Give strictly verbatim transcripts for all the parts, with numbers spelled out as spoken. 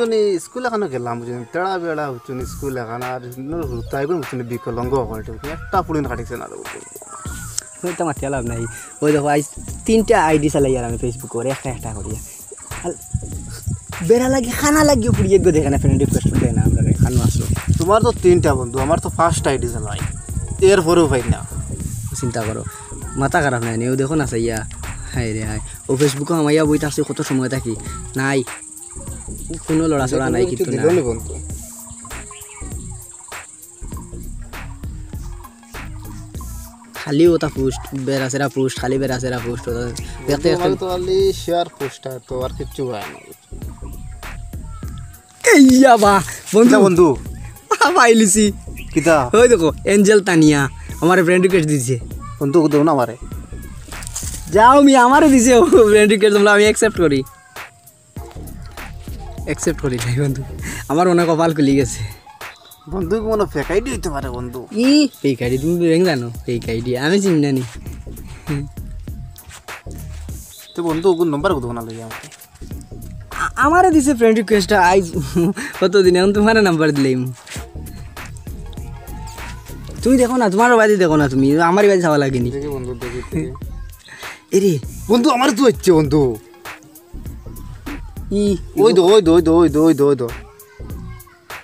তুমি স্কুল এখানো গেলাম, বুঝছেন, তেড়া বেড়া, বুঝছেন, স্কুল এখান আর হুতাইগুন, বুঝছেন, বিকলঙ্গ অকলটে, একটা পুড়িন কাটিছে না রে, বুঝছেন। ওই তো মাতিয়া লাভ নাই। ওই দেখো, আইজ তিনটা আইডি চালাই আর আমি Facebook ওর একটা একটা করি। আর বেড়া লাগি, খানা লাগিও পুড়িয়ে গো, দেখে না, ফ্রেন্ড রিকোয়েস্ট দেয় না আমরা রে, খানো আসলো। তোমার তো তিনটা বন্ধু, আমার তো ফার্স্ট আইডি চালাই, এরপরেও পাই না। চিন্তা করো, মাথা খারাপ নাই নি, ও দেখো না চাইয়া। হায় রে হায়, ও Facebook-ও হামাইয়া বই থাকছে, কত সময় থাকি নাই, কোনো লড়াচড়া নাই, কিচ্ছু নাই। বন্ধু। খালি ওটা পোস্ট, বেড়াছেড়া পোস্ট, খালি বেড়াছেড়া পোস্ট, ওটা দেখতে দেখতে। তোমার তো খালি শেয়ার পোস্ট, আর তো আর কিচ্ছু হয় না। এই যা বা, বন্ধু। কিতা বন্ধু? পাইলিছি। কিতা? ওই দেখো, এঞ্জেল তানিয়া, আমার ফ্রেন্ড রিকোয়েস্ট দিছে। বন্ধু, দেও না আমারে। যাও মি, আমারে দিছে ও ফ্রেন্ড রিকোয়েস্ট, তোমরা আমি অ্যাকসেপ্ট করি। অ্যাকসেপ্ট করি নাই বন্ধু, আমার মনে হয় কপাল খুলি গেছে। বন্ধু, কোনো ফেক আইডি হইতে পারে বন্ধু। ই ফেক আইডি? তুমি ব্যাংক জানো ফেক আইডি? আমি চিনি না নি। তো বন্ধু, ওগুর নাম্বার কত না লইয়া আমাকে? আ-, আমারে দিছে ফ্রেন্ড রিকোয়েস্ট আইজ কতদিন, এখন তোমার নাম্বার দিলাম। তুমি দেখো না, তোমার বাড়ি দেখো না, তুমি আমার বাড়ি যাওয়া লাগেনি। দেখি বন্ধু, দেখি, দেখি। এরে বন্ধু, আমার তো হচ্ছে বন্ধু। ই ওই দো, ওই দো, ওই দো, ওই দো, ওই দো, ওই দো।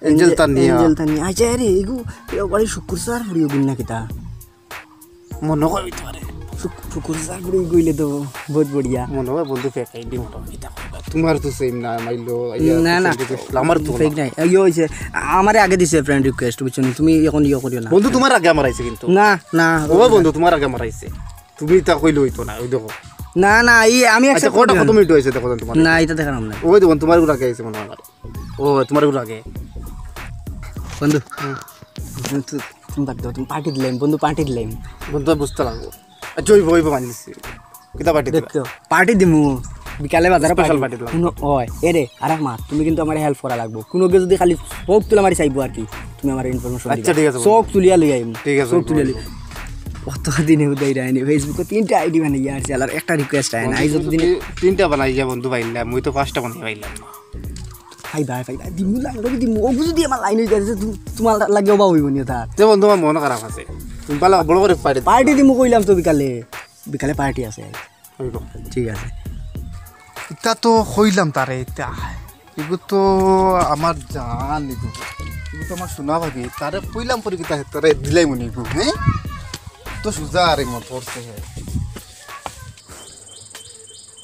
এঞ্জেল তানিয়া। এঞ্জেল তানিয়া। আচ্ছা, আরে, এগু, এ বাড়ি শুকুর স্যার ফুড়ি ওগুন না কিতা? মনে হয় হইতে পারে। শুক-, শুকুর স্যার ফুড়ি গইলে তো বহুত বড়িয়া। মনে হয় বন্ধু ফেক আইডি মনে হয় কিতা কইবা। তোমার তো সেম না, মাইলো, ইয়া, না, না। আমার তো ফেক না। নাই। ইয়ে হইছে, আমারে আগে দিছে ফ্রেন্ড রিকোয়েস্ট, বুঝছো নি? তুমি এখন ইয়ে করিও না। বন্ধু, তোমার আগে আমার আইছে কিন্তু। না, না। ও বন্ধু, তোমার আগে আমার আইছে। তুমি তা কইলে হইতো না, ওই দেখো। না, না, এই আমি আচ্ছা, accept কটা করি কত না। মিনিট হইছে দেখো তোমার? না, এটা দেখার নাম নাই। ওই দেখো, তোমার গুলো আগে আইছে মনে হয় আমার। ও, তোমার গুলো আগে। বন্ধু, হুম। তুমি তো, তুমি বাদ দাও, তুমি পার্টি দিলাম, বন্ধু পার্টি দিলাম। বন্ধু, বুঝতে লাগবো। আচ্ছা, ওই বই মানি দিচ্ছি। কিতা পার্টি দিবা? দেখতো, পার্টি দিমু। বিকালে বাজারে স্পেশাল পার্টি। পার্টি দিলাম। শুনো, ওই, এ রে, আর এক মাত, তুমি কিন্তু আমার হেল্প করা লাগবো। কোনো কেউ যদি খালি চোখ তুলে মারি চাইবো আর কি, তুমি আমার ইনফরমেশন আচ্ছা, দিবা। ঠিক আছে, বন্ধু। চোখ তুলিয়া লই আইমু। ঠিক আছে, চোখ বন্ধু, তুলিয়া লই। বন্ধু। কত দিনে উদয় রায়নি Facebook-ও তিনটা আইডি বানাইয়া আর চালার একটা রিকোয়েস্ট আয় না। বন্ধু, এই তুমি যতদিনে যদি তিনটা বানাই যা বন্ধু পাইলাম, মুই তো পাঁচটা বানাই পাইলাম না। ভাই, ভাই, ভাই, ভাই, দিমু লাগলো কি দিমু? ওগু যদি আমার লাইন হয়ে যায়, তো তোমার লাগে অভাব হইব নি তার। তে বন্ধু, আমার মন খারাপ আছে। তুমি পালা বড় করে পার্টি। পার্টি দিমু কইলাম তো বিকালে। বিকালে পার্টি আছে। হইব। ঠিক আছে। ইতা তো কইলাম তারে, ইতা। ইগু তো আমার জান, ইগু। ইগু তো আমার সোনা ভাবি। তারে কইলাম পরে কিতা তারে দিলাই মনে ইগু, হ্যাঁ? তো সুজা আরে মত পড়ছে, হ্যাঁ।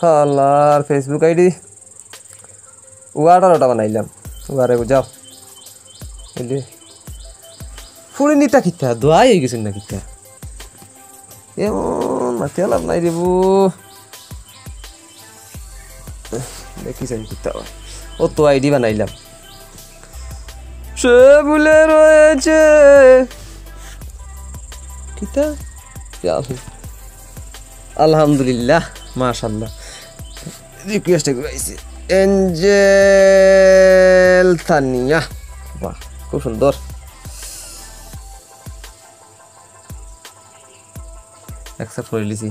হালার Facebook আইডি। ও আঠারোটা বানাইলাম। ও আরে যাও। এই যে। ফুড়ি নিতা কিতা? দোয়াই হয়ে গেছেন না কিতা? এমন মাতিয়া লাভ নাই রে বু। দেখি চাই কিতা হয়। ও তো আইডি বানাইলাম। সে ভুলে রয়েছে। কিতা? ইয়া আল্লাহ। আলহামদুলিল্লাহ, মাশাআল্লাহ। রিকোয়েস্ট এগুলো আইছে। এঞ্জেল তানিয়া। বাহ, খুব সুন্দর। অ্যাকসেপ্ট করে লিছি।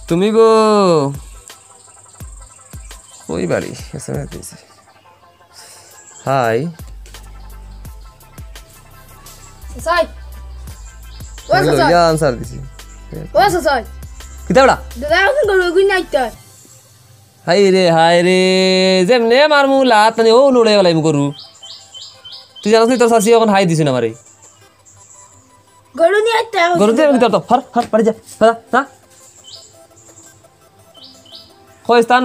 তুমি গো? ওই বাড়ি, এসএমএস দিছে। হাই। সাই। ও হ্যালো, সাই। ইয়া আনসার দিছি। ও সাই। কিতা ওটা? দাদা, এখন গরু গুই নাই তো। হাই রে, হাই রে, যেমনে মারমু লাত নানি, ও লড়ে গেলাম গরু। তুই জানোস নি তোর শাশি এখন হাই দিছইন আমারে। গরু নিয়ে আইতে হবে। গরু দিয়ে আমি কিতা তো, হার, হার, বাড়ি যা, যা, যা। কই স্থান,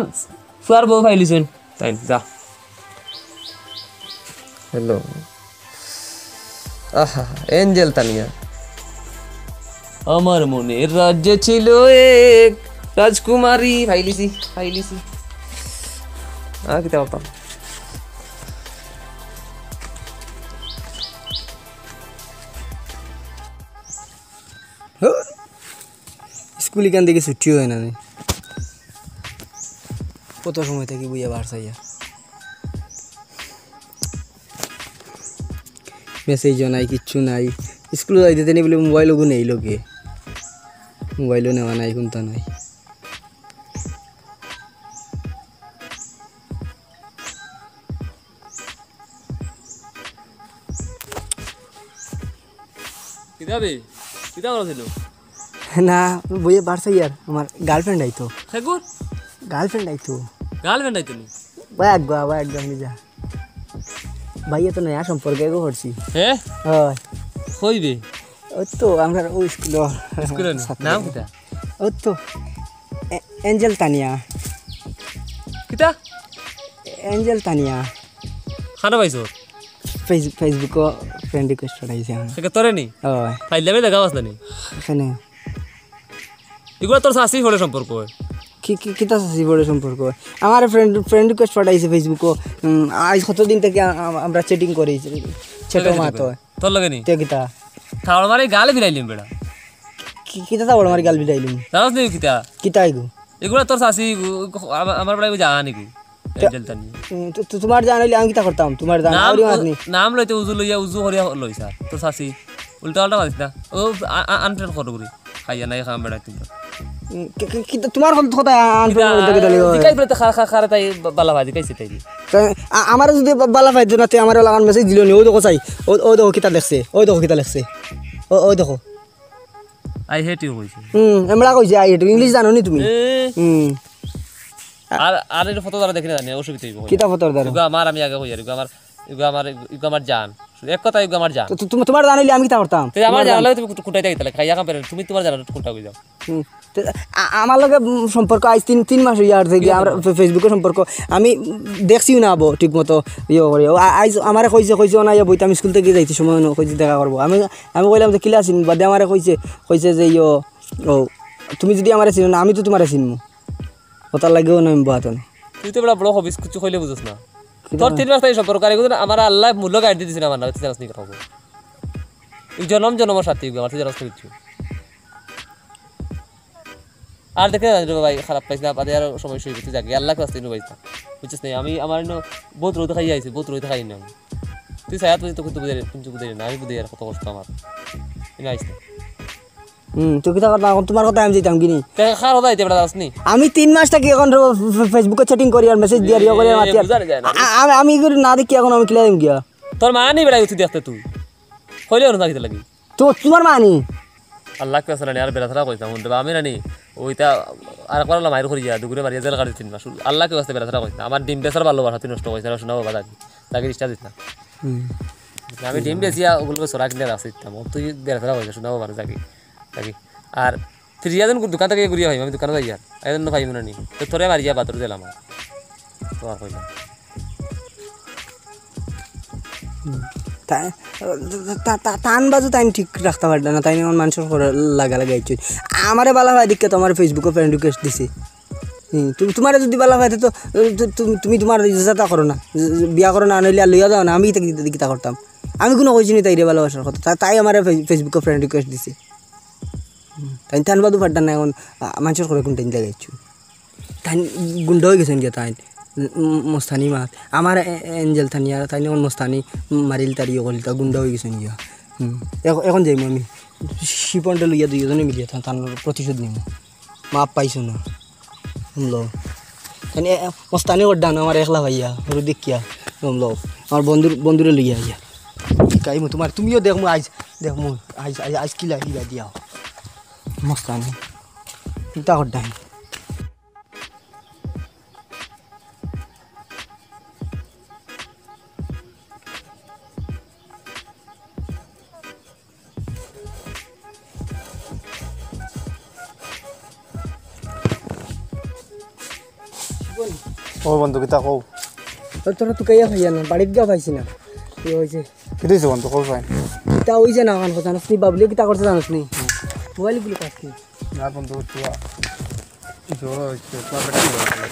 ফুয়ার বউ ফাইলিছইন। তাই যা। হ্যালো। আহা, এঞ্জেল তানিয়া। আমার মনের রাজ্যে ছিল এক রাজকুমারী। ফাইলিছি, ফাইলিছি। আর কিতা করতাম? স্কুল ইখান থেকে ছুটি হয় না নি। কত সময় থাকি বইয়া বার চাইয়া। মেসেজও নাই, কিচ্ছু নাই। স্কুলে যাইতে দেনি বলে মোবাইল ওগু নেই লগে। মোবাইলও নেওয়া নাই, কোনটা নাই। কিতা বে? কিতা করছিল? না, বইয়ে বাড়ছে ইয়ার, আমার গার্লফ্রেন্ড আইতো। সেগুর? গার্লফ্রেন্ড আইতো। গার্লফ্রেন্ড আইতো নি? ভাই আগুয়া, ভাই আগুয়া, আমি যা। ভাইয়ে তো নয়া সম্পর্ক এগো করছি। হে? হয়। কই বে? ওই তো আমরা ওই স্কুল। স্কুলে নি? ছাত্র। নাম কিতা? ওই তো এ-, এঞ্জেল তানিয়া। কিতা? এঞ্জেল তানিয়া। খানো পাইছো? ফেস-, Facebook-ও ফ্রেন্ড রিকোয়েস্ট পাঠাইছে আমার। সে কি তোরে নি? ও। ফাইল দেবে দেখা পাস না নি? এখানে। এগুলা তোর চাচি ফোনে সম্পর্ক হয়। কি, কি, কিতা চাচি ফোনে সম্পর্ক হয়? আমার ফ্রেন্ড, ফ্রেন্ড রিকোয়েস্ট পাঠাইছে Facebook-ও। উম, আজ কতদিন থেকে আ-, আ-, আমরা চ্যাটিং করি, চ্যাটও মাত হয়। তোর লগে নি? তে কিতা? থাবড় মারি গালে ফিরাইলিম বেটা। কি, কিতা থাবড় মারি গাল ফিরাইলিম? জানোস নি কিতা? কিতা এগু? এগুলা তোর চাচি, এগু, আমা-, আমার বেটা এগু জানা নিগু। তে-, এঞ্জেল তানি। উম, তো, তো তোমার জান হইলে আমি কিতা করতাম? তোমার জান নাম আউরি উ-, মাতনি। নাম লইতে উজু লইয়া উজু করিয়া লইছা। তোর চাচি। উল্টা পাল্টা মাতিস না। ও, আ-, আ-, আনফ্রেন্ড কর করি। খাইয়া নাই খাম বেটা কিন্তু। উম, কি, কি, কি, তোমার কোন কথা আনফ্রেন্ড কিতা, করতে গেলে? জিকাই বলে তো খা-, খা-, খারে তাই বা-, বালা ভাই জিকাইছে তাই। তা আ-, আমারে যদি বা-, বালা পাইতো না, তে আমারে লাগান মেসেজ দিল নি। ও দেখো চাই। ও, ও দেখো কিতা লেখছে। ও দেখো কিতা লেখছে। ও, ও দেখো। I hate you কইছে। হুম, এমরা কইছে, "I hate you।" ইংলিশ জানো নি তুমি? এ। হুম। আর, আর এর ফটো দ্বারা দেখি না জানি, অসুবিধা হইব। কিতা ফটোর দ্বারা? এগু আমার, আমি আগে কই আর, এগু আমার, এগু আমার, এগু আমার জান। এক কথা, এগু আমার জান। তো, তো, তোমার, তোমার জান হইলে আমি কিতা করতাম? তে আমার তোমার জান জান। হইলে তুমি কুট-, কুটাইতে গেছিলে, খাইয়া কাম পেরে, তুমি তোমার জান কুটা কই যাও? হুম। তে, আ-, আমার লগে, উম, সম্পর্ক আইজ তিন, তিন মাস হইয়া আর যে কি কি আমরা সম্পর্ক? ফে-, Facebook-ও সম্পর্ক। আমি, উম, দেখছিও না আবো ঠিক মতো ইয়ে করে। ও আ-, আইজ আমারে কইছে, কইছে, "ও না, ইয়ে বইতে আমি স্কুল থেকে যাইতে সময় অনো, কইছে দেখা করবো।" আমি, আমি কইলাম যে, "কিলা আছিস?" বাদে আমারে কইছে, কইছে যে, "ইয়ো, ও, তুমি যদি আমারে চিনো না, আমি তো তোমারে চিনমু।" ওটার লাগেও না আমি বাত না। তুই তো বেটা বড় হবিস, কিছু কইলে বুঝছ না। কিতা? তোর তিন মাস তাই সম্পর্ক, আর এগুলো আমার আল্লাহ মূল্য গাইড দিয়ে দিছে না, আমার না, তুই জানাস নি কথা বল। এই জনম জনম সাথী, আমার তুই জানাস না কিছু। আর দেখে না রে ভাই, খারাপ পাইস না, বাদে আরো সময় সই করতে যাকে, আল্লাহ কাছ থেকে পাইস না, বুঝছিস না? আমি আমার ইনো বহুত রোদ খাই আইছি, বহুত রোদ খাই না আমি। তুই সায়াত বুঝি তো কিন্তু বুঝে, কিন্তু বুঝে না, আমি বুঝি আর কত কষ্ট আমার। এনে আইস না। হুম, তুই কিতা করতাম? এখন তোমার কথা আমি যাইতাম কি নি? তে কার কথা আইতে বেটা আসনি? আমি তিন মাস থাকি এখন ফে-, ফে-, Facebook-ও চ্যাটিং করি আর মেসেজ দিয়ার ইয়ে করি আর মাতিয়ার। বুঝা যায় না। আ-, আ-, আমি, আমি এগুলো না দেখি এখন আমি কিলা দিম গিয়া। তোর মা নি বেটা তুই দেখতে তুই। কইলে অনু থাকি লাগি। তো তোমার মা নি? আল্লাহ কে আসলে আর বেড়া ছাড়া কইতাম, হুনতে বা আমি নানি, ওইটা আর একবার আল্লাহ মাইর করিয়া, দুগুরে মারিয়া জেল কাটি তিন মাস। আল্লাহ কে আসলে বেড়া ছাড়া কইতাম। আমার ডিম বেচার ভালোবাসা তুই নষ্ট কইছ না, শোনা বাবা থাকি। তাকে ডিস্টার্ব দিস না। হুম। আমি ডিম বেচিয়া ওগুলোকে সরা কিনে রাখছি দিতাম। ও তুই বেড়া ছাড়া কইছ, শোনা বাবা থাকি। থাকি। আর ফিরিয়া দিন দোকান থেকে ঘুরিয়া হইম, আমি দোকানে যাই আর। এই জন্য পাইব না নি। তো তোরে মারিয়া বাদর দিলাম আর। তোমার কইলাম। হুম। তা-, তা-, তা-, তান বাজু তাইন ঠিক রাখতা পারতা না, তাইন আমার মানুষর করে লাগা লাগা আইছইন। আমারে বালা পায় দেখিয়া তো আমার Facebook-ও ফ্রেন্ড রিকোয়েস্ট দিছে। হুম, তুমি, তোমারে যদি বালা পাইতে তো, তু-, তু-, তুমি তোমার ইজ্জতটা করো না। বিয়া করো না, আনাইলে আর লইয়া যাও না, আমি ইতা কিতা, কিতা করতাম? আমি কোনো কইছি নি তাইরে ভালোবাসার কথা। তা-, তাই আমারে ফে-, Facebook-ও ফ্রেন্ড রিকোয়েস্ট দিছে। হুম, তাইন তান বাদু পারতা না এখন, আ, মানুষর করে কোন টাইম লাগাইছো? তাইন গুন্ডা হয়ে গেছেন গিয়া তাইন। উম, মস্তানি মাত। আমার এ-, এঞ্জেল তানিয়া, তাইন এখন মস্তানি মারিল তারি অকল, তা গুন্ডা হয়ে গেছেন গিয়া। হুম। এখন, এখন যাইমু আমি। শিপনটা লইয়া দুইজনে মিলিয়া তা-, তান প্রতিশোধ নিমু। মাপ পাইছো না। হুনলো। তাইন এ-, এ-, মস্তানি করডা না আমার একলা ভাইয়া, হরু দেখিয়া। হুনলো। আমার বন্ধুর, বন্ধুরে লইয়া আইয়া। কাইমু তোমার, তুমিও দেখমু আইজ, দেখমু আইজ, আইজ, আইজ কিলা, কিলা দিয়া। মস্তানি। চিন্তা করডা। ও বন্ধু, কিতা কও? তোর, তোরা তুকাইয়া পাইয়া না, বাড়িত গিয়া পাইছি না। কি হয়েছে? কিতা হয়েছে বন্ধু, কও চাই। কিতা হয়েছে না, কান কথা জানোস নি, বাবলিয়ে কিতা করছে জানোস নি? মোবাইল গুলো কাটছি। না বন্ধু, তুয়া জ্বর হয়েছে, তোমার বেটা কি বলে?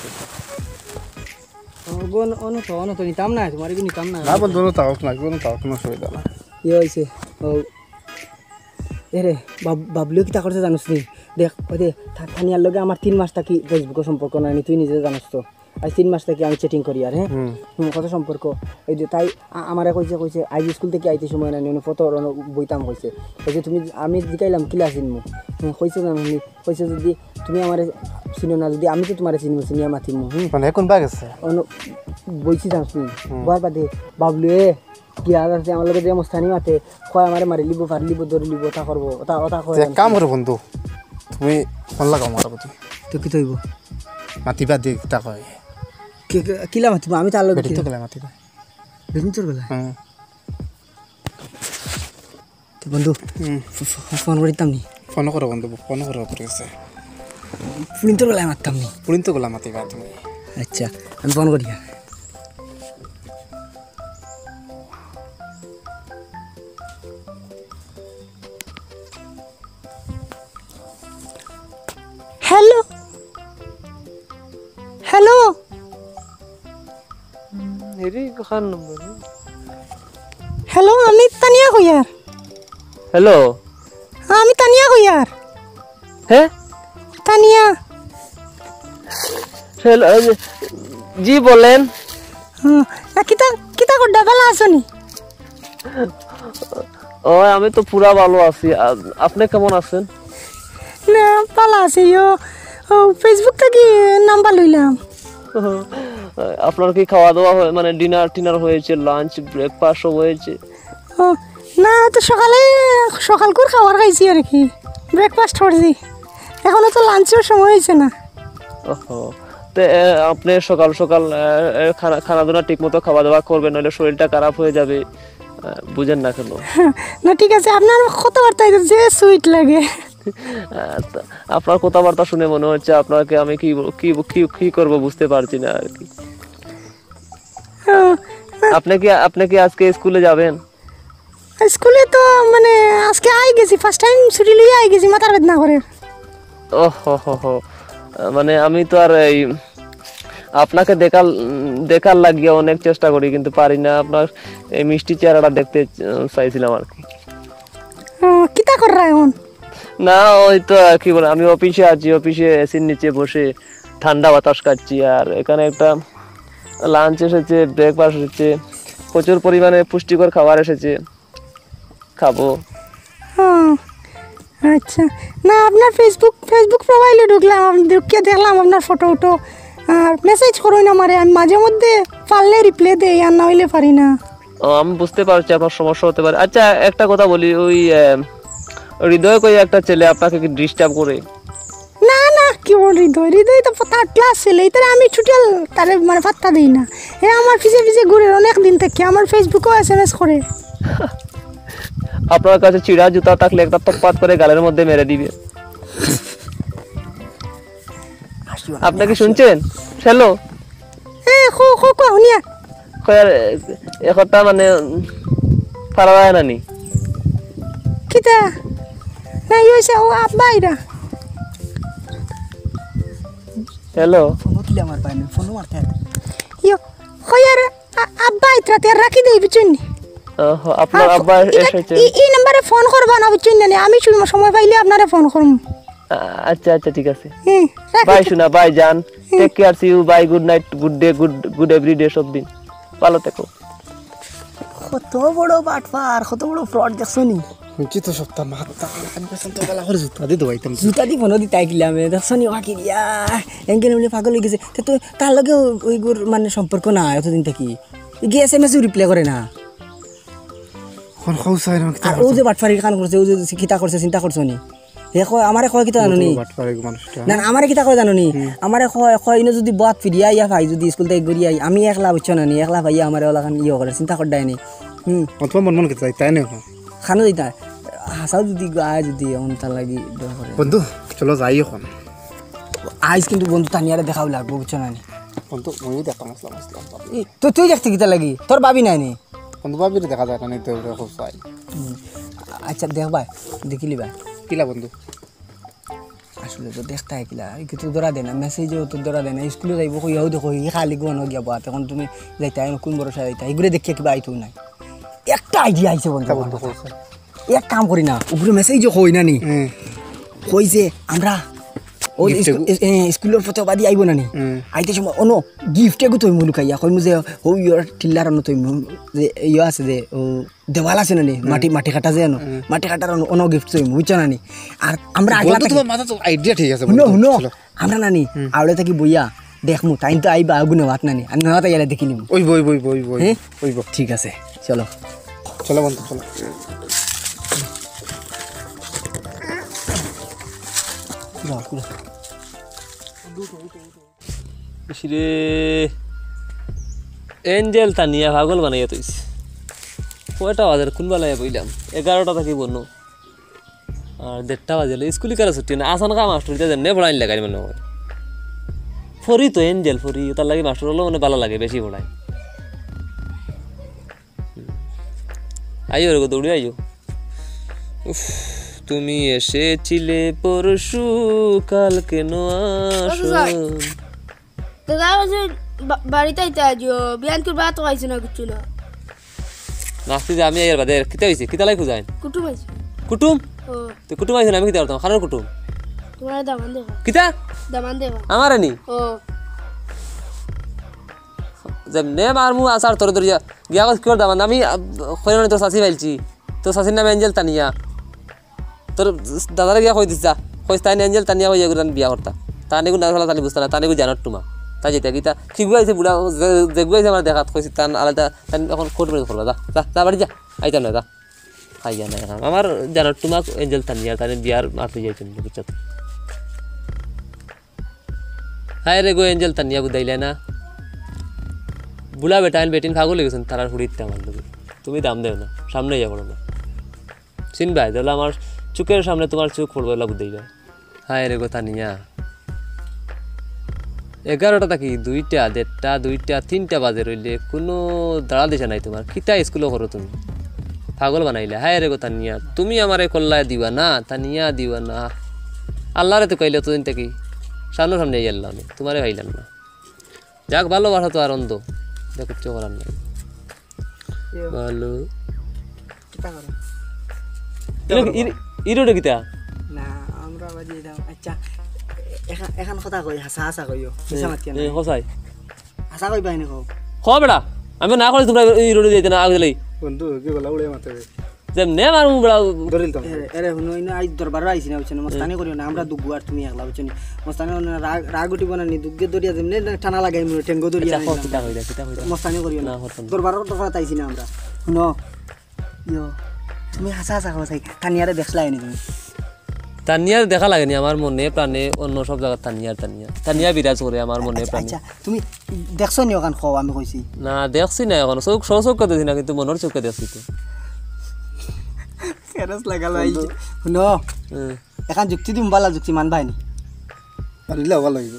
ও, গো, অন-, অন তো, অন তো নিতাম না, তোমার এগুলো নিতাম না। না বন্ধু, অন থাকুক না, অন থাকুক, কোনো অসুবিধা না। কি হয়েছে? ও, এরে, বাব-, বাবলু কিতা করছে জানোস নি? দেখ, ওই দে, থা-, থানিয়ার লগে আমার তিন মাস থাকি Facebook-ও সম্পর্ক নাই নি, তুই নিজে জানোস তো। আজ তিন মাস থাকি আমি চ্যাটিং করি আর, হ্যাঁ। হুম। হুম, কত সম্পর্ক। এই যে তাই আ-, আমারে কইছে, কইছে, "আইজ স্কুল থাকি আইতে সময় নাই, অনো ফটো অনো বইতাম," কইছে। কইছে, "তুমি," আমি জিকাইলাম, "কিলা চিনমু?" হুম, কইছে, "না, আমি," কইছে, "যদি তুমি আমারে চিনো না, যদি আমি তো তুমারে চিনমু, চিনিয়া মাতিমু।" হুম। মানে, এখন বাগ আছে? অনো বইছি যাম শুনি। হুম। বওয়ার বাদে বাবলু, এ, কি আর আছে, আমার লগে যে মস্তানি মাতে, কয় আমারে মারি লিবো, ফাড়ি লিবো, ধরি লিবো, ওটা করবো, ওটা, ওটা করবো। এক কাম করো বন্ধু, তুমি ফোন লাগাও আমার প্রতি। তো কিতা অইবো? মাতিবা দে, কিতা কয়। কে, কে, কিলা মাতিবা? আমি তার লগে বেটি কি তো গেলে মাতিবা। বেটি তোর গেলে? হ্যাঁ। তো বন্ধু, হুম। ফ-, ফ-, ফোন করিতাম নি? ফোন করো বন্ধু, ফোন করো, পড়ে গেছে। পুলিন তোর গেলে মারতাম নি? পুলিন তো গেলে মাতিবা তুমি। আচ্ছা, আমি ফোন করি। Hello, hello. এরে, কার নম্বর? হ্যালো, আমি তানিয়া কইয়ার। হ্যালো। হ্যাঁ, আমি তানিয়া কইয়ার। হ্যাঁ? তানিয়া। হ্যালো, জি বলেন। হুম, না, কিতা, কিতা করডা, ভালা আছো নি? ও, আমি তো পুরা ভালো আছি। আ-, আপনি কেমন আছেন? না, ভালা আছি, ও, ও, Facebook থাকি নাম্বার লইলাম। আপনার কি খাওয়া দাওয়া হয়, মানে ডিনার টিনার হয়েছে, লাঞ্চ, ব্রেকফাস্ট হয়েছে? ও, না, তো সকালে, সকালকুর খাবার খাইছি আর কি, ব্রেকফাস্ট করছি, এখনো তো লাঞ্চের সময় হয়েছে না। ওহো, তো, এ, আপনি সকাল সকাল, এ, এ, খানা, খানা দানা ঠিক মতো খাওয়া দাওয়া করবেন, নাহলে শরীরটা খারাপ হয়ে যাবে, এ, বুঝেন না কেন? না, ঠিক আছে, আপনার কথাবার্তা একদম যে সুইট লাগে। আ, তা, আপনার কথাবার্তা শুনে মনে হচ্ছে আপনাকে আমি কি ব-, কি ব-, কি, কি করব বুঝতে পারছি না আর কি। ও, আপনি কি, আপনি কি আজকে স্কুলে যাবেন? স্কুলে তো মানে আজকে আই গেছি, ফার্স্ট টাইম ছুটি লইয়া আই গেছি, মাথার বেদনা করে। ও হো হো হো। মানে আমি তো আর এই আপনাকে দেখার, দেখার লাগিয়া অনেক চেষ্টা করি, কিন্তু পারি না। আপনার এই মিষ্টি চেহারাটা দেখতে, আহ, চাইছিলাম আর কি। ও, কিতা কররা এখন? না, ওই তো আর কি বলে, আমি অফিসে আছি, অফিসে এসির নিচে বসে ঠান্ডা বাতাস খাচ্ছি, আর এখানে একটা লাঞ্চ এসেছে, ব্রেকফাস্ট এসেছে, প্রচুর পরিমাণে পুষ্টিকর খাবার এসেছে, খাবো। ও, আচ্ছা। না, আপনার Facebook, Facebook প্রোফাইলে ঢুকলাম, আমি ঢুকিয়া দেখলাম আপনার ফটো উটো, আর মেসেজ করইন আমারে, আমি মাঝে মধ্যে পারলে রিপ্লাই দেই, আর না হইলে পারি না। ও, আমি বুঝতে পারছি আপনার সমস্যা হতে পারে। আচ্ছা, একটা কথা বলি, ওই, আহ, হৃদয় কই একটা ছেলে আপনাকে কি ডিস্টার্ব করে? না, না, কি বল হৃদয়? হৃদয় তো থার্ড ক্লাস ছেলে, ইতারে আমি টোটাল তারে মানে পাত্তা দেই না। হে আমার পিছে পিছে ঘুরে অনেক দিন থাকি, আমার Facebook-ও এসএমএস করে। আপনার কাছে ছিঁড়া জুতা থাকলে একটা তপ্পাত করে গালের মধ্যে মেরে দিবে। আপনি কি শুনছেন? হ্যালো? এ, কও, কও, কও, হুনিয়া। কই আর, এ, এ কথা মানে, উম, পারা যায় না নি? কিতা? না, ই হইছে, ও আব্বা আইরা। হ্যালো? ফোনও কিলা মারবা না, ফোনও মারতে হয়। ইয়ো, কই আর, আ-, আব্বা আইতরা, তে রাখি দেই, বুঝছইন নি? ওহো, আপনার আর আব্বা ফো-, ইটা, এসেছে। ই, ই নাম্বারে ফোন করবা না, বুঝছইন নি? আমি সময়, সময় পাইলে আপনারে ফোন করমু। আ-, আচ্ছা, আচ্ছা, ঠিক আছে। হুম, রাখি বাই তো। সোনা, বাই জান। হুম। Take care, see you, bye, good night, good day, good, good every day, সব দিন। ভালো থেকো। কত বড় বাটপার, কত বড় ফ্রড দেখছো নি? শুনছি তো সপ্তাহ মাত্তা, আমি কইছিলাম তো গলা করে জুতা দি দৌড়াইতাম। জুতা দি ফোনও দিতাই কিলা আমি, দেখছো নি ওয়া কিলা, এঙ্গেল উনি পাগল হয়ে গেছে। তে তো তার লগে ওই গুর মানে সম্পর্ক না, এতদিন থাকি। ই কি এসএমএস রিপ্লাই করে না। কোন খোঁজ হয় না, কিতা আর ও করছে? যে বাটপারি কান করছে, ও যে কিতা করছে, চিন্তা করছো নি? হে কয়, আমারে কয় কিতা জানো নি? বাটপার এক মানুষটা। না, না, আমারে কিতা কয় জানো নি? হুম। আমারে কয়, কয়, ইনো যদি বত ফিরিয়া আইয়া পাই, যদি স্কুল থাকি ঘুরিয়া আই, আমি একলা বুঝছো না নি, একলা পাইয়া আমারে ওলাখান ইয়ে করে, চিন্তা কর দেয় নি। হুম। অথবা মন মন কিতা যাইতাই না এখন। খানো যাইতা। হাসাও যদি গায় যদি এমন তার লাগি ডর করে। বন্ধু, চলো যাই এখন। আইজ কিন্তু বন্ধু তানিয়ারে দেখাও লাগবো, বুঝছো না নি? বন্ধু, মইও দেখতাম আসলাম, আসলাম। ই, তো তুই দেখতে কিতা লাগি? তোর ভাবি নাই নি? বন্ধু ভাবিরে দেখা যায় না, নিতে হবে খুব চাই। হুম। আচ্ছা, দেখ ভাই, দেখিলি ভাই। কিলা বন্ধু? আসলে তো দেখতাই কিলা, ই কিন্তু ধরা দেয় না, মেসেজেও তো ধরা দেয় না, স্কুলে যাইবো কইয়াও দেখো, ই খালি গুয়ানো গিয়া বাত, এখন তুমি যাইতাই না, কোন ভরসা যাইতাই, এগুলো দেখিয়া কিবা আইতো নাই। একটা আইডিয়া আইছে বন্ধু, কিতা বন্ধু আমার মাথাত। কইছে? এক কাম করি না, উপরে মেসেজও কই না নি? হুম। কই যে আমরা ও gift স্কু-, এগু? এ, এ, স্কুলর পথে বাদি আইবো না নি? হুম। আইতে সময় অনো gift এগু থইমু লুকাইয়া, কইমু যে, "হউ, ইয়ার টিল্লার অনো থইমু।" যে ইয়ে আছে যে, ও দেওয়াল আছে না নি? হুম। মাটি, মাটি কাটা যে অনো। হুম। মাটি কাটার অনো, অনো gift থইমু, বুঝছো না নি? আর আমরা আগলা বন্ধু, থাকি তোমার মাথা তো idea ঠিক আছে, হুনো, বন্ধু। হুনো। চলো। আমরা না নি, হুম। আউড়ে থাকি বইয়া দেখমু, তাইন তো আইবা, আগুনে ভাত না নি। আর না তাই এলা দেখিলিমু। ওই, ওই, ওই, ওই, ওই, হ্যাঁ? ওই, ওই। ঠিক আছে, চলো। চলো বন্ধু, চলো। ইস রে, এঞ্জেল তানিয়া পাগল বানাইয়া থইছে। কয়টা বাজে রে, কুন বালায় বইলাম? এগারোটা থাকি বনো। আর দেড়টা বাজে, স্কুল ইকালে ছুটি না, আসান কা মাস্টর ইতা যেমনে পড়াইন লাগাই মনে হয়। ফরি তো এঞ্জেল ফরি, তার লাগি মাস্টর অকলও মানে বালা লাগে, বেশি পড়ায়। আইও রে গো, দৌড়ে আইও। উফ, তুমি এসেছিলে পরশু, কাল কেন আসো? দাদা, ওই যে বা-, বাড়িত আইতা আজিও, বিয়ান করবা তো আইছো না কিচ্ছু না। নাস্তি যে আমি আইয়ার বাদে, কিতা অইছে? কিতা লাগি খুজাইন? কুটুম আইছে। কুটুম? ও। তো কুটুম আইছে না, আমি কিতা করতাম? খানোর কুটুম? তোমার দামান দেবা। কিতা? দামান দেবা। আমারে নি? ও। যেমনে মারমু আছাড় তোরে ধরিয়া। গিয়া কস কিওর দামান? আমি, আ, কইরানি তোর চাচি পাইলছি। তোর চাচির নাম এঞ্জেল তানিয়া। তোর দাদারে গিয়া কই দিস যা। কইস তাইন এঞ্জেল তানিয়া কইয়া করি তান বিয়া করতা। তান এগু না চালা তানি বুঝতা না, তান এগু জানোর টুমা। তাই যেতা কিতা, কিগু আইছে বুড়া, যে, যেগু আইছে আমার দেখাত কইছি, তান আলাদা, তান এখন কোর্ট ম্যারেজ করবা, যা, যা, যা, বাড়ি যা। আইতাম না, যা। খাইয়া না এখন। আমার জানোর টুমা এঞ্জেল তানিয়া, তাইন বিয়ার মাত লইয়া আইছইন, বুঝছো তো? হায় রে গো, এঞ্জেল তানিয়া বুঝাইলে না। বুড়া বেটাইন বেটিন পাগল অই গেছইন, তারার ফুড়িত আমার লগে। তুমি দাম দেও না, সামনে ইয়া পড়ো না। চিনবায়, তাইলে আমার চোখের সামনে তোমার চোখ পড়বো, এলা বুঝাইবায়। হায় রে গো তানিয়া। এগারোটা থাকি দুইটা, দেড়টা, দুইটা, তিনটা বাজে রইলে কুনু দাড়া দিশা নাই তোমার। কিতা স্কুলো করো তুমি? পাগল বানাইলে। হায় রে গো তানিয়া, তুমি আমারে করলায় দিওয়ানা, তানিয়া দিওয়ানা। আল্লারে তুকাইলে অতদিন থাকি। সামনাসামনি আইয়া আল্লাহ আমি, তোমারে পাইলাম না। যাক, ভালোবাসা তো আর অন্ধ, ইটা কিচ্ছু করার নাই। ইয়ো। ভালো। কিতা করো? ইরে, ইরে, ইরে ওটা কিতা? না, আমরা বাজি দাও। আচ্ছা, এখান, এখান কথা কই, হাছা হাছা কইও। মিছা মাতিও না। এ, হসাই। হাছা কইবা এনে কও। কও বেটা, আমি না করি তোমরা এই রোডে যাইতে না, আগে দিলেই। বন্ধু, কি বলা উড়ে মাতে। যেমনে মারমু বেটা। ধরিল তো। এরে, এরে, হুনো, ইনো আইজ দরবারো আইছি না, বুঝছো নি? মস্তানি করিও না, আমরা দুগু আর তুমি একলা, বুঝছো নি? মস্তানি করিও না, রাগ, রাগ উঠিবো না নি, দুগগে ধরিয়া যেমনে টানা লাগাই মুরে, ঠেঙ্গো ধরিয়া আচ্ছা, কও, আইলাম। কিতা কইরা, কিতা কইরা? মস্তানি করিও না। না, হতো না। দরবারো তো কথা আইছি না আমরা। হুনো, ইয়ো, তুমি হাছা হাছা কও চাই, তানিয়ারে দেখছলায় নি তুমি? তানিয়ারে দেখা লাগেনি, আমার মনে প্রাণে অন্য সব জাগাত তানিয়া, তানিয়া। তানিয়া বিরাজ করে আমার মনে আচ্ছা, প্রাণে। আচ্ছা, তুমি দেখছো নি ওখান কও, আমি কইছি। না, দেখছি না এখন, চোখ, সচক্ষে দেখছি না, কিন্তু মনর চোখে দেখছি তো। কেরস লাগালো আইছে। হুনো, হুম। এখান যুক্তি দিম, বালা যুক্তি মানবায় নি? পারলে ভালা অইবো।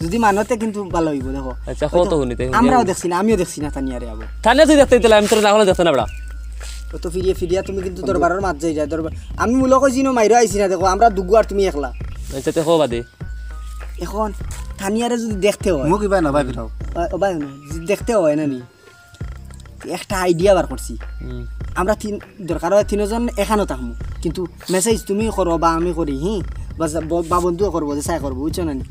যদি মানো তে কিন্তু ভালা অইবো, দেখো। আচ্ছা, কও তো হুনি, তাই হুনি। আমরাও দেখছি না, আমিও দেখছি না তানিয়ারে আবো। তানিয়া তুই দেখতে দিলে, আমি তোর না হলে দেখতে না বেটা। অত ফিরিয়া ফিরিয়া তুমি কিন্তু দরবারর মাত যাই যায়, দরবার। আমি মূল কইছি না, মাইরো আইছি না, দেখো, আমরা দুগু আর তুমি একলা। আচ্ছা, তে কও বাদে। এখন তানিয়ারে যদি দেখতে হয়, মুখ ইবায় না, ভাই, ফিরাও। ও, ও ভাই, হুনো, যদি দেখতে হয় না নি, একটা idea বার করছি। হুম। আমরা তিন, দরকার হয় তিনজন এখানো থাকমু, কিন্তু message তুমি করো বা আমি করি, হি, বা যা-, ব-, বা বন্ধুও করবো, যে চাই করবো, বুঝছো না নি?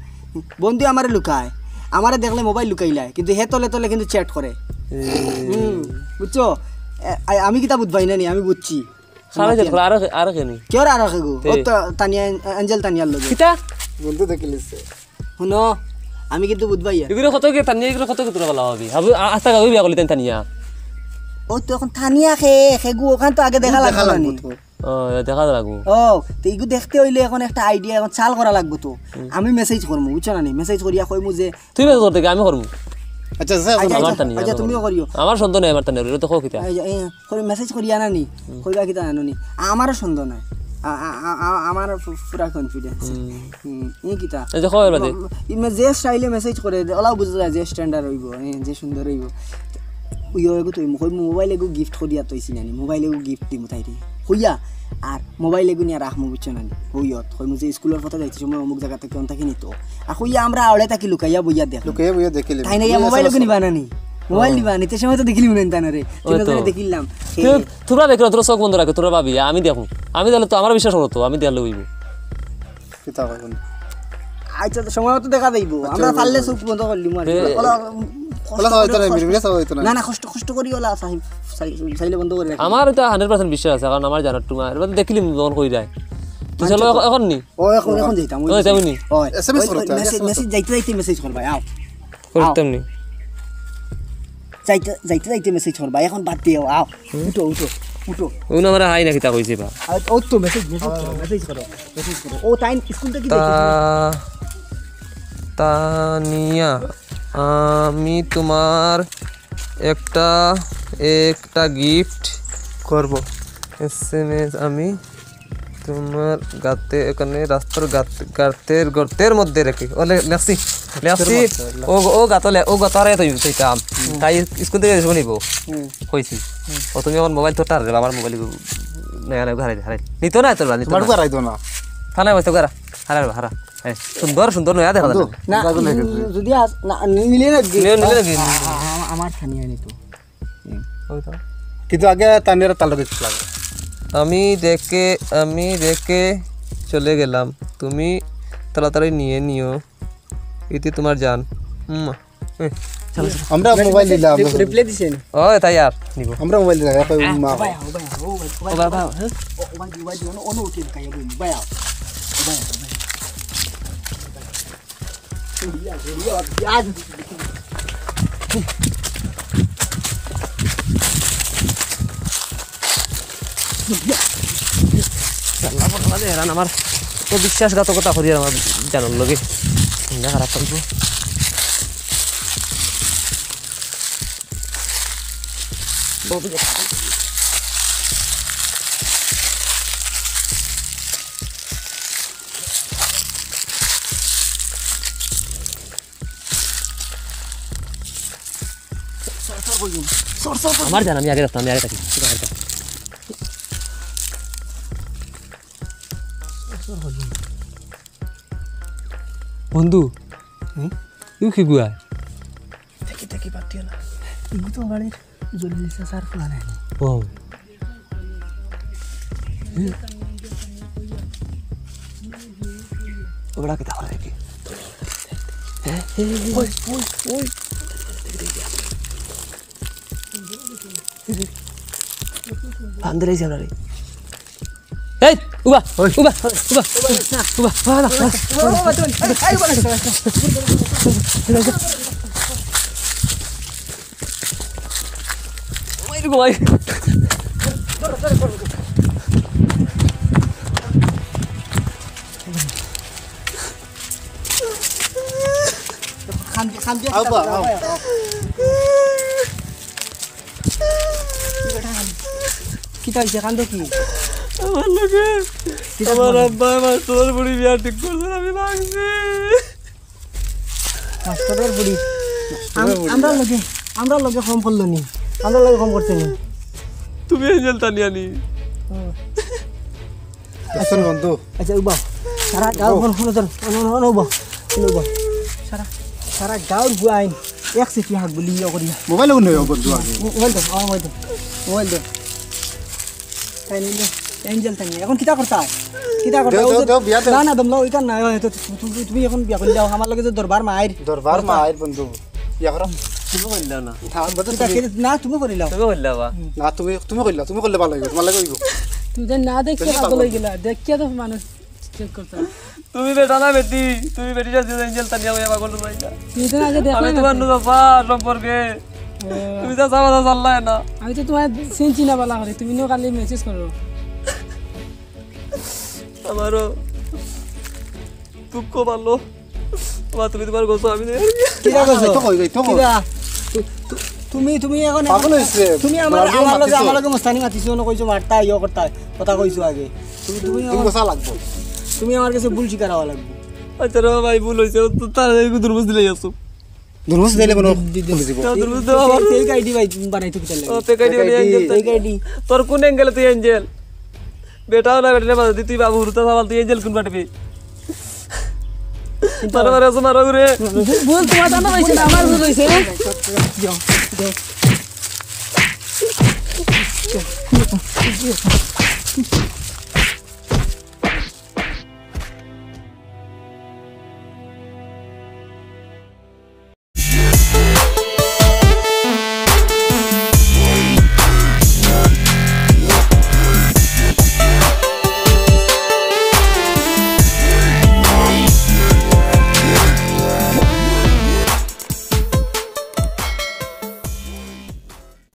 বন্ধু আমারে লুকায়, আমারে দেখলে mobile লুকাইলায়, কিন্তু হে তলে তলে কিন্তু chat করে। এ। হুম, বুঝছো? এ, আ-, আমি কিতা বুঝবাই না নি, আমি বুঝছি। সারা যে আরো, আরো কেনি? কেউ আরো কেগু? তে। ও তো তানিয়া, এঞ্জেল তানিয়ার লগে। কিতা? বন্ধু দেখিলিছে। হুনো, আমি কিন্তু বুঝবাই আর। এগুলো কত কি তানিয়া, এগুলো কত কি তোরা বলা হবে? হাবু, আ-, আস্তা গাবি বিয়া করলি তাই তানিয়া। ও তো এখন তানিয়া খে, খেগু ওখান তো আগে দেখা লাগবে না নি? ও, দেখা লাগবো। ও, তো এগু দেখতে হইলে এখন একটা idea, এখন চাল করা লাগবো তো। হুম। আমি message করমু, বুঝছো না নি? Message করিয়া কইমু যে তুই message করতে কি? আমি করমু। আচ্ছা, আচ্ছা, আচ্ছা, আমার তানিয়া, আচ্ছা, আমার তুমিও করমু। করিও। আমার সন্দেহ নাই, আমার তানিয়া, ওটা তো কও কিতা? এই যে, এই, করি message করিয়া না নি? হুম। কইবা কিতা জানো নি? আমারও সন্দেহ নাই। আ-, আ-, আ-, আ-, আমার পু-, পুরা confidence। হুম। হুম, ই কিতা? এই যে খবর বাদে। ম-, ম-, ইমে যে style এ message করে, ওলাও বুঝা যায় যে standard হইবো, এ, যে সুন্দর হইবো। ওই, ওই, এগু তো, ওই mobile এগু gift করিয়া তো ইসি নানি, mobile এগু gift দিমু তাইরে। কইয়া, আর mobile এগু নিয়া রাখমু, বুঝছো নানি? হইয়ত, কইমু যে স্কুলর পথে যাইতে সময় অমুক জাগা থাকি অন থাকি নিতো। আর কইয়া আমরা আওড়ে থাকি লুকাইয়া বইয়া দেখ। লুকাইয়া বইয়া দেখিলে। তাই না, ইয়া mobile এগু নিবা নানি? Mobile নিবা, নিতে সময় তো দেখিলি মনে হয় না রে। ওই তো। তিনজনে দেখিলাম। তো তোমরা দেখো, তোরা চোখ বন্ধ রাখো, তোরা ভাবি, আমি দেখো। আমি দেখলে তো আমার বিশ্বাস করো তো, আমি দেখলে হইব। কিতা কয় বন্ধু? আচ্ছা, তো সময় মতো দেখা যাইবো। আমরা পারলে চোখ বন্ধ করিলিমু আর কি। ওলা, ওলা কষ্ট চাওয়া হইতো না, করি মিলে মিলে চাওয়া হইতো না। না, না, কষ্ট, কষ্ট করি ওলা চাই-, চাই-, চাইলে বন্ধ করি রাখি। আমার তো hundred percent বিশ্বাস আছে, কারণ আমার জানার টুমা। এবার দেখিলিমু যখন কই যায়। তো আচ্ছা, চলো, তো। এখন নি? ও, এখন, এখন যাইতাম, ওই ও, যাইতাম নি? ওই, এসএমএস ওই, করো, ওই, মেসেজ, এসএমএস মেসেজ যাইতে যাইতে মেসেজ করবা, আও। করতাম নি। যাইতে, যাইতে যাইতে মেসেজ করবা, এখন বাদ দিও, আও। উঠো, উঠো, উঠো। ও না, আমার হাই না কিতা কইছে বা? আর ও তো মেসেজ, মেসেজ করো, মেসেজ করো, মেসেজ করো। ও তাই স্কুল থেকে তা-, দেখেছি। তানিয়া, আমি তোমার একটা, একটা গিফট করব। এসএমএস আমি তোমার গাতে, এখানে রাস্তার গাত-, গাতের গর্তের মধ্যে রেখে। ও লে-, লেখছি, লেখছি। ও, ও গাতো লে-, ও গাতো আর এত ইউজ হইতাম। তাই স্কুল থেকে শুনিব। কইছি। ও তুমি এখন মোবাইল তো টার রে, আমার মোবাইল নয়া নয়া হারাই, হারাই। নিত না তোর, নিত তোমার না। হারাই দো না। থানায় বসে হারা, হারা, হারা। এই, সুন্দর, সুন্দর নয়া দেখা যায়। না, যদি আস-, না, নি-, নিলে না, নিলে, নিলে না। আ-, আ-, আ-, আমার থানিয়া নিত। ওই তো। কিন্তু আগে তানিয়ার তালটা দেখতে লাগে। আমি রেখে, আমি রেখে চলে গেলাম, তুমি তাড়াতাড়ি নিয়ে নিও, এতে তোমার জান। উম, এই, চলো, চলো। আমরা মোবাইল দিলাম, আমরা রিপ্লে দিছেন। ও, তাই আর নিব। আমরা মোবাইল দিলাম, এখন মা। ও ভাই, ও ভাই, ও ভাই, ও ভাই, ও ভাই, ও ভাই, হ্যাঁ? ও, ও ভাই, ও ভাই, ও ভাই, ও ভাই, ও ভাই। আল্লাহ, আল্লাহ, এরান আমার তো বিশ্বাসঘাতকতা করি আর আমার জানার লগে। চিন্তা খারাপ করবো। আমার জান, আমি আগে রাখতাম, আমি আগে থাকি। বন্ধু, হুম? ইউ কি গুয়া? দেখি, দেখি, বাদ দিও না। ইগু তো বাড়ির জলিল চাচার ফুলা নানি। ও। ওগুলা কিতা করে কি? হ্যাঁ? ওই, ওই, ওই। আন্দরে যাও রে। এই, উবা, ওই। উবা, উবা, উবা, উবা, উবা, উবা। ওই রে ভাই। খান দে, খান দে। আও বা, আও। কিতা হইছে, কান্দো কি? আমার লগে কিতা আমার বলে? আব্বা আমার তোর বুড়ি বিয়া ঠিক করছে, আমি ভাগছি। মাস্টারের বুড়ি। আম-, আমরার লগে, আমরার লগে কম পড়লো নি, আমরার লগে কম করছে নি। তুমি এঞ্জেল তানিয়া নি। ও। আচ্ছা বন্ধু। আচ্ছা, উবা। সারা গাঁও ও। ফোন, ফোন ধর, ফোন, ফোন, ফোন, উবা। ফোন উবা। সারা, সারা গাঁওর বুয়াইন এক সিটি হাক বুলি ইয়ে করিয়া। মোবাইল ওগুন নয় বন্ধু আগে। মো-, মোবাইল দে, আমার মোবাইল দে। মোবাইল দে। তাই নিলে, এঞ্জেল তাই নিলে। এখন কিতা করতা? কিতা করতা? দেও, ও দেও, যে দেও, বিয়া দেও। না, না, দমলা, ওইখান না, ওই তো তু-, তু-, তুমি এখন বিয়া করিলাও, আমার লগে যে দরবার মাইর। দরবার মাইর বন্ধু। বিয়া করো। তুমি করিলাও না। না, বন্ধু, কিতা তুমি কিতা? না, তুমি করিলাও। তুমি করিলাও বা? হুম। না, তুমি, তুমি করিলাও, তুমি করলে ভালো হইব, তোমার লগে হইব। তুমি যে না দেখিয়া বেশি পাগল পাগল। হয়ে গেলা, দেখিয়া তো মানুষ চেক করতে। তুমি বেটা না বেটি, তুমি বেটি না, যে এঞ্জেল তানিয়া হইয়া পাগল হয়ে যাইতা। তুমি তো আগে দেখো আমি না তোমার তো। নুরফা সম্পর্কে। ও। তুমি তো চাওয়া চাল্লায় না। আমি তো তোমার চিনছি না বালা করে, তুমি নিও খালি মেসেজ করো। আমারও দুঃখ পারলো। আমার তুমি তোমার গোসো, আমি নেই। কিরা গোসো? তো কই, তো কই। কিরা? তু-, তু-, তুমি, তুমি এখন পাগল হইছে। তুমি আমার, মারবো, আমার লগে, মাতিছো। আমার লগে মুস্তানি মাতিছো, না কইছো মারতা, ইয়ে করতা, কথা কইছো আগে। তুমি, তুমি তুমি আমার, গোসা লাগবো। তুমি আমার কাছে ভুল স্বীকার হওয়া লাগবো। আচ্ছা রে ভাই, ভুল হইছে, ও তো তার এই দুর্বুজ দিলাই আছো। দুর্বুজ দিলে কোনো দি-, দি-, খুলে দিব। তো দুর্বুজ দেওয়া আমার। Fake আইডি ভাই, তুমি বানাইছো কিতার লাগি? ও, fake আইডি বানাই fake আইডি। Fake ID. তোর কোন অ্যাঙ্গেলে তুই এঞ্জেল? বেটাও না, বেটারে বাধা দি, তুই বাবু হুরুতা সাবাল, তুই এঞ্জেল কোন পাঠবি? মারা, মারা, মারা, মারা, ঘুরে। ভুল, ভুল তোমার জানা হইছে না, আমার ভুল হইছে। যাও, যাও।